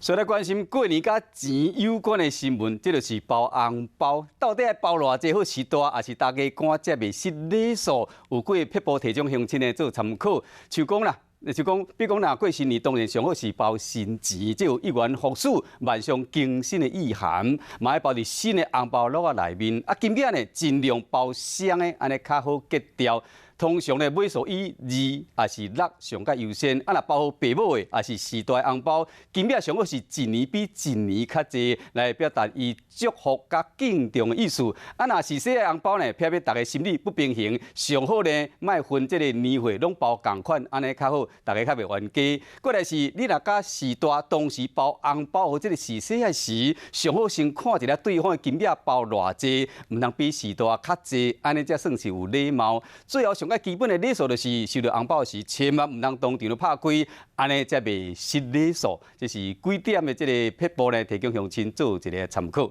所以來關心過年佮錢有關的新聞，這就是包紅包，到底愛包偌濟好序大，抑是大家趕才袂失禮數？有幾个撇步提供鄉親的做參考。像講啦，就講，比如講，若過新年當然上好是包新錢，這有一元復始、萬象更新的意涵。嘛愛包佇新的紅包橐仔內面，啊，金額呢盡量包雙的，按呢較好格調。通常呢，尾數以二抑是六上較優先。啊，若包予爸母的，抑是序大紅包，金額上好是一年比一年較濟，來表達伊祝福佮敬重的意思。啊，若是細的紅包呢，避免大家心理不平衡，上好呢，莫分這个年歲，攏包仝款，按呢較好，大家較袂冤家。過來是，你若佮序大同時包紅包予這个序細的時，上好先看一下對方的金額包偌濟，毋通比序大較濟，按呢才算是有禮貌。最後上較基本的禮數就是收著紅包時，千萬毋通當場就拍開，按呢才袂失禮數。這是幾點的這个撇步呢，提供鄉親做一个參考。